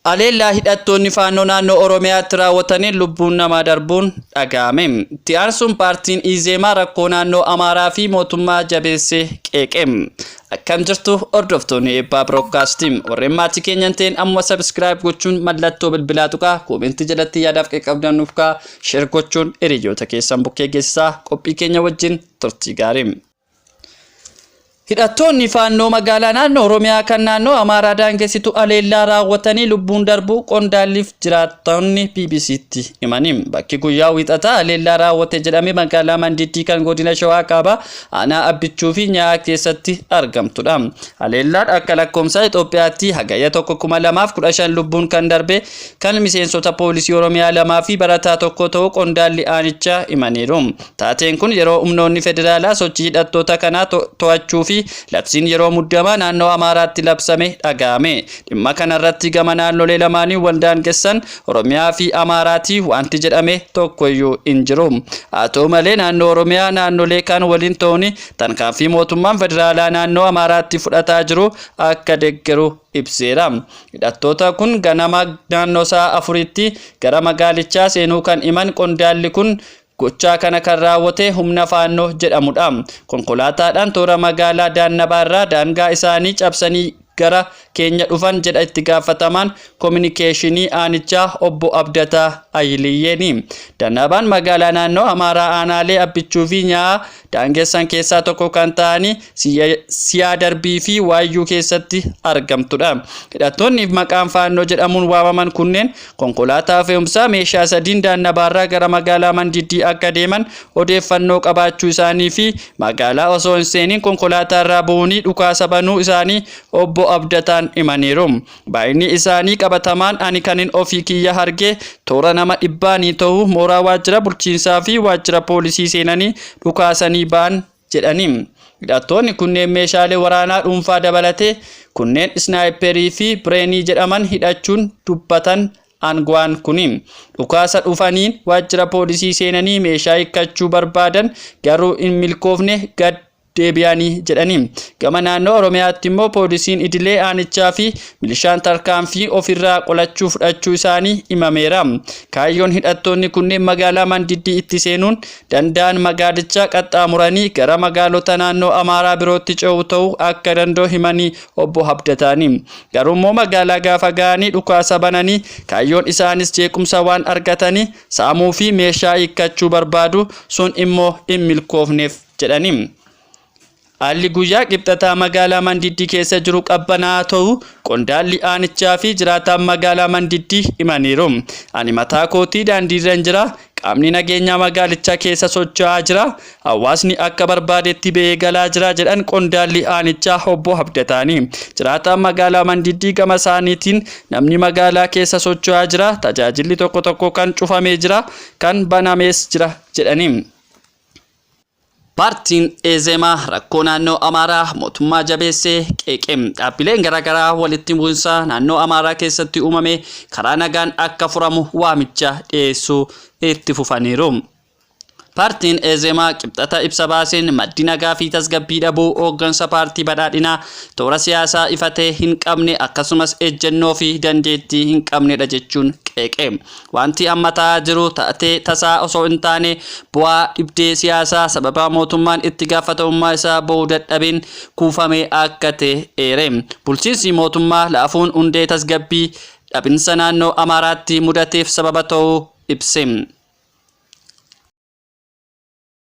Haleellaa hidhattoonni Faannoo naannoo Oromiyaatti raawwataniin lubbuun namaa darbuun dhaga'ame. Itti aansuun paartiin Izeemaa rakkoo naannoo Amaaraa fi mootummaa jabeessee qeeqe. Akkam jirtu hordoftoonni Eebbaa Broadcasting, warreen maatii keenya hin ta'in amma subscribe gochuun mallattoo bilbilaa tuqaa, koomentii jalatti yaadaaf qeeqabdan nuuf kaa'aa, share gochuun hiriyoota keessan bukkee geessisaa. Qophii keenya wajjin turtii gaarii. Hidhattoonni Faannoo magaalaa naannoo Oromiyaa kan naannoo Amaaraa daangessitu haleellaa raawwatanii lubbuun darbuu qondaalliif jiraattonni BBCtti himanii. Bakki guyyaa Wiixataa haleellaa raawwate jedhame magaalaa Mandiiddii kan godina Shawaa Kaabaa aanaa Abbichuu fi Nyaa'aa keessatti argamtudha. Haleellaan akka lakkoofsa Itoophiyaatti Hagayya 1, 2015 lubbuun kan darbe kan miseensota poolisii Oromiyaa lamaa fi barataa tokko ta'uu qondaalli aanichaa himaniiru. Taateen kun yeroo humnoonni federaalaa sochii hidhattoota kanaa to'achuu fi labsiin yeroo muddamaa naannoo Amaaraatti labsame dhaga'ame. Dhimma kanarratti gama naannolee lamaanii wal daangessan Oromiyaa fi Amaaraatii wanti jedhame tokkoyyuu hin jiru. Haa ta'u malee, naannoo Oromiyaa naannolee kaan waliin ta'uun tarkaanfii mootummaan federaalaa naannoo Amaaraatti fudhataa jiru akka deeggaru ibseera. Hidhattoota kun ganama naannoo sa'a 4tti gara magaalichaa seenuu kan himan qondaalli kun, gochaa kana kan raawwate humna Faannoo jedhamudha. Konkolaataadhaan toora magaalaa Daannabaarraa daangaa isaanii cabsanii gara keenya dhufan, jedha itti gaafatamaan koominikeeshinii aanichaa obbo Abdataa Ayiliyyeeni. Daannabaan magaalaa naannoo Amaaraa aanaalee Abbichuu fi Nyaa'aa daangessan keessaa tokko kan ta'anii Siyaa Darbii fi Waayyuu keessatti argamtudha. Hidhattoonni maqaan Faannoo jedhamuun waamaman kunneen konkolaataa fe'umsaa meeshaa sadiin Daannabaarraa gara magaalaa Mandiddii akka deeman odeeffannoo qabaachuu isaanii fi magaalaa osoo hin seeniin konkolaataa irraa bu'uunii dhukaasa banuu isaanii obbo Abdataan himaniiru. Baay'inni isaanii qabatamaan ani kanin ofii kiyya arge toora nama dhibbaanii ta'u mooraa waajjira bulchiinsaa fi waajjira poolisii seenanii dhukaasanii ba'an jedhani. Hidhattoonni kunneen meeshaalee waraanaa dhuunfaa dabalatee kunneen isnaayiperii fi bireenii jedhaman hidhachuun dubbatan aangawaan kuni. Dhukaasa dhufaniin waajjira poolisii seenanii meeshaa hiikkachuu barbaadan, garuu hin milkoofne, gad deebi'anii jedhani. Gama naannoo Oromiyaatti immoo poolisiin idilee aanichaa fi milishaan tarkaanfii ofirraa qolachuu fudhachuu isaanii himameera. Kaayyoon hidhattoonni kunneen magaalaa Mandiddii itti seenuun danda'an magaalicha qaxxaamuranii gara magaalota naannoo Amaaraa birootti ce'uu ta'uu akka danda'u himanii obbo Abdataani. Garuu immoo magaalaa gaafa ga'anii dhukaasa bananii, kaayyoon isaanis jeequmsa waan argatanii saamuu fi meeshaa hiikkachuu barbaadu, sun immoo hin milkoofneef jedhani. Haalli guyyaa Qibxataa magaalaa Mandiddii keessa jiru qabbanaa'aa ta'uu qondaalli aanichaa fi jiraataan magaalaa Mandiddii himaniiru. Ani mataa kootii daandiirran jira. Qaamni nageenyaa magaalichaa keessa socho'aa jira. Hawaasni akka barbaadetti ba'ee galaa jira, jedhan qondaalli aanichaa obbo Abdataani. Jiraataan magaalaa Mandiddii gama isaaniitiin namni magaalaa keessa socho'aa jira. Tajaajilli tokko tokko kan cufamee jira. Kan banamees jira jedhani. Paartiin Ezeemaa rakkoo naannoo Amaaraa mootummaa jabeessee qeeqe. Dhaabbileen garaagaraa walitti bu'insa naannoo Amaaraa keessatti uumame karaa nagaan akka furamu waamicha dhiyeessuu itti fufaniiru. Paartiin Ezeemaa Qibxata ibsa baaseen maddi nagaa fi tasgabbii dhabuu hooggansa paartii badhaadhinaa toora siyaasaa ifa ta'e hin qabne, akkasumas ejjennoo fi dandeettii hin qabnedha jechuun qeeqe. Wanti amma ta'aa jiru taatee tasaa osoo hin taane bu'aa dhibdee siyaasaa sababa mootummaan itti gaafatamummaa isaa ba'uu dadhabeen kuufame akka ta'e eere. Bulchiinsi mootummaa laafuun hundee tasgabbii dhabinsa naannoo Amaaraatti mudateef sababa ta'uu ibse.